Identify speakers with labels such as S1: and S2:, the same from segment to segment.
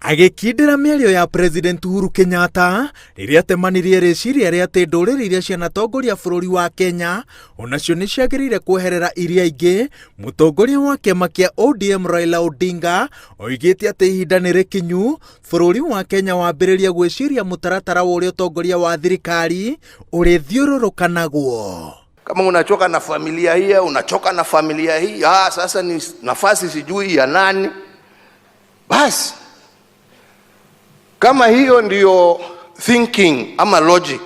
S1: Agĩkindĩra mĩario ya President Uhuru Kenyatta rĩrĩa atemanirie rĩciria rĩa atĩ ndũrĩrĩ iria cianatongoria bũrũri wa Kenya onacio nĩ ciagĩrĩire kweherera iria ingĩ, mũtongoria wa kĩama kĩa ODM Raila Odinga oigĩte atĩ ihinda nĩ rĩkinyu bũrũri wa Kenya wambĩrĩrie gwĩciria mũtaratara wa ũrĩa ũtongoria wa thirikari ũrĩthiũrũrũkanagwo.
S2: Kama unachoka na familia hii, unachoka na familia hii, sasa ni nafasi sijui ya nani. Basi kama hiyo ndiyo thinking ama logic,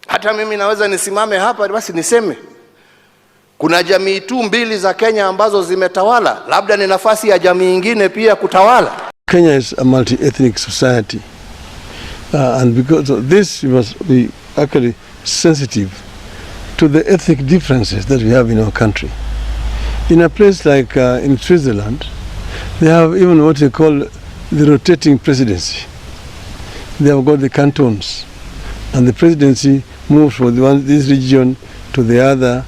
S2: hata mimi naweza nisimame hapa basi niseme kuna jamii tu mbili za Kenya ambazo zimetawala, labda ni nafasi ya jamii nyingine pia kutawala.
S3: Kenya is a multi-ethnic society, and because of this, we must be actually sensitive to the ethnic differences that we have in our country. In a place like in Switzerland, they have even what they call the rotating presidency. They have got the cantons, and the presidency moves from the one, this region to the other.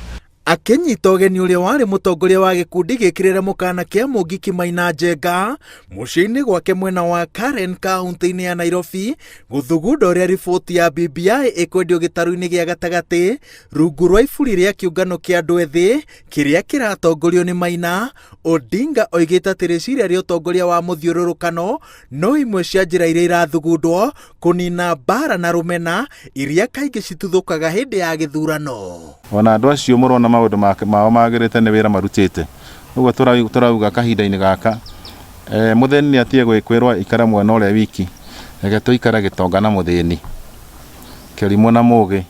S1: Akĩnyita ũgeni ũrĩa warĩ mũtongoria wa gĩkundi gĩkĩrĩre mũkana kĩa Mũngiki Maina Njenga mũciĩ-inĩ gwake mwena wa Karen kaunti-inĩ ya Nairobi gũthugunda ũrĩa riboti ya BBI ĩkwendio gĩtarũ-inĩ gĩa gatagatĩ rungu rwa iburi rĩa kĩũngano kĩa andũ ethĩ kĩrĩa kĩratongorio nĩ Maina. Odinga oigĩte atĩ rĩciria rĩa ũtongoria wa mũthiũrũrũkano no imwe cia njĩra iria irathugundwo kũnina mbara na rũmena iria kaingĩ cituthũkaga hĩndĩ ya gĩthurano.
S4: Ona andũ acio mũrona maũndũ mao magĩrĩte nĩ wĩra marutĩte. Ũguo tũrauga kahinda-inĩ gaka, mũthĩni nĩ atige kwĩrwo ikara mwena ũrĩa wiki, reke tũikare gĩtonga na mũthĩni, kĩrimũ na mũgĩ,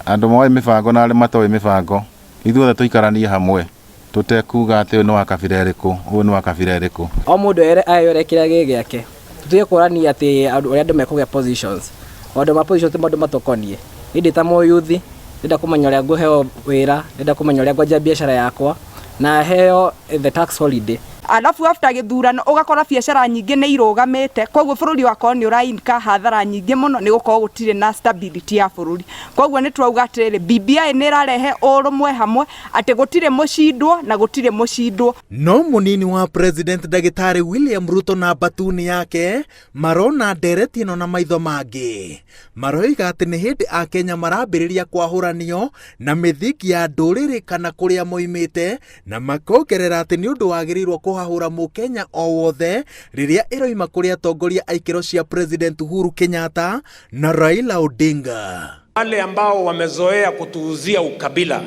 S4: andũ moĩ mĩbango na arĩa matoĩ mĩbango, ithuothe tũikaranie hamwe tũtekuga atĩ ũyũ nĩ wa kabira ĩrĩkũ, ũyũ nĩ wa kabira ĩrĩkũ.
S5: O mũndũ eyore kĩrĩa gĩ gĩake, tũtige kũrania atĩ ũrĩa andũ mekũgĩa positions. Maũndũ ma positions ti maũndũ matũkoniĩ. Niĩ ndĩ ta mũyuthi ndĩrenda kũmenya ũrĩa ngũheo wĩra, ndĩrenda kũmenya ũrĩa ngwanjia biacara yakwa na heo the tax holiday.
S6: Alafu after gĩthurano ũgakora biacara nyingĩ nĩ irũgamĩte, koguo bũrũri wakorwo nĩ ũrainka hathara nyingĩ mũno nĩ gũkorwo gũtirĩ na stability ya bũrũri. Koguo nĩ twauga atĩrĩrĩ, BBI nĩ ĩrarehe ũrũmwe hamwe, atĩ gũtirĩ mũcindwo na gũtirĩ mũcindwo.
S1: No mũnini wa President Ndagĩtarĩ William Ruto na mbatuni yake marona ndereti ĩno na maitho mangĩ. Maroiga atĩ nĩ hĩndĩ Akenya marambĩrĩria kwahũranio na mĩthingi ya ndũrĩrĩ kana kũrĩa moimĩte, na makongerera atĩ nĩ ũndũ wagĩrĩirwo kũhahũra mũkenya o wothe rĩrĩa ĩroima kũrĩ atongoria a ikĩro cia President Uhuru Kenyatta na Raila Odinga.
S7: Wale ambao wamezoea kutuuzia ukabila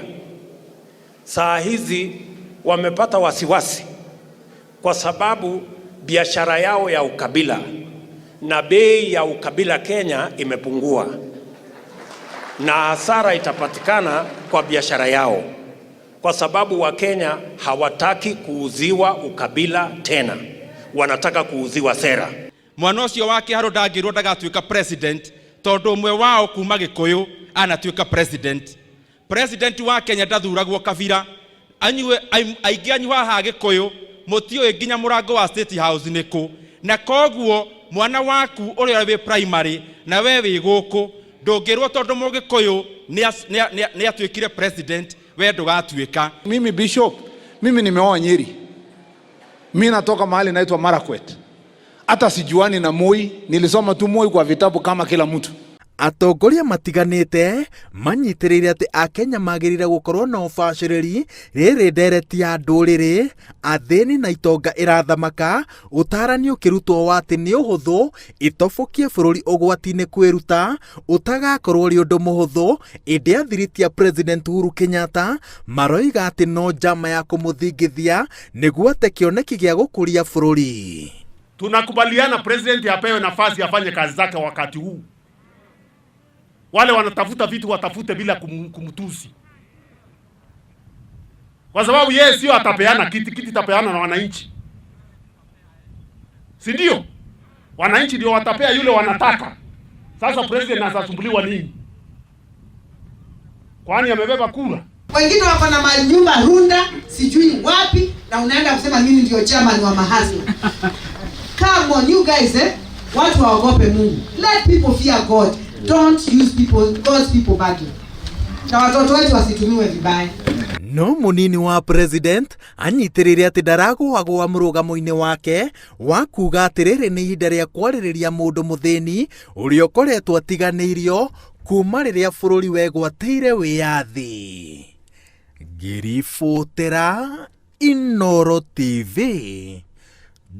S7: saa hizi wamepata wasiwasi kwa sababu biashara yao ya ukabila na bei ya ukabila Kenya imepungua na hasara itapatikana kwa biashara yao, kwa sababu Wakenya hawataki kuuziwa ukabila tena, wanataka kuuziwa sera.
S8: Mwana ũcio wa Kĩharũ ndangĩrwo ndagatuĩka president tondũ ũmwe wao kuma Gĩkũyũ anatuĩka president. President wa Kenya ndathuragwo kabira. Anyue aingĩ anyu haha Gĩkũyũ mũtiũĩ nginya mũrango wa State House nĩ kũ, na koguo mwana waku ũrĩa wĩ primary na we wĩ gũkũ ndũngĩrwo tondũ Mũgĩkũyũ nĩ atuĩkire president we ndũgatuĩka.
S9: Mimi bishop, mimi nimeoa Nyeri. Mimi natoka mahali naitwa Marakwet. Hata sijuani na Moi, nilisoma tu Moi kwa vitabu kama kila mtu.
S1: Atongoria matiganĩte manyitĩrĩire atĩ Akenya magĩrĩire gũkorwo na ũbacĩrĩri rĩrĩ ndereti ya ndũrĩrĩ, athĩni na itonga ĩrathamaka, ũtarani ũkĩrutwo wa atĩ nĩ ũhũthũ ĩtobokie bũrũri ũgwati-inĩ kwĩruta ũtagakorwo ũrĩ ũndũ mũhũthũ, ĩndĩ athiriti a President Uhuru Kenyatta maroiga atĩ no njama ya kũmũthingithia nĩguo ate kĩoneki gĩa gũkũria bũrũri.
S10: Tunakubaliana president apewe nafasi afanye kazi zake wakati huu. Wale wanatafuta vitu watafute bila kumtusi, kwa sababu yeye sio atapeana kiti, kiti tapeana na wananchi, si ndio? Wananchi ndio watapea yule wanataka. Sasa president anasumbuliwa nini? Kwani amebeba kura?
S11: Wengine wako na manyumba Runda, sijui wapi, na unaenda kusema mimi ndio chairman wa mahustler. Come on you guys, eh? Watu waogope Mungu. Let people fear God. Don't use people, God's people badly. Na watoto wetu wasitumiwe vibaya.
S1: No mũnini wa president anyitĩrĩire atĩ ndaragũagũa mũrũgamo-inĩ wake wa kuga atĩ rĩrĩ nĩ ihinda rĩa kwarĩrĩria mũndũ mũthĩni ũrĩa ũkoretwo atiganĩirio kuma rĩrĩa bũrũri wegwatĩire wĩyathi. Ngĩribotera Inooro TV,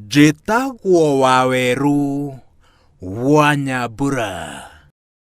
S1: njĩtagwo Wawerũ wa Nyambura.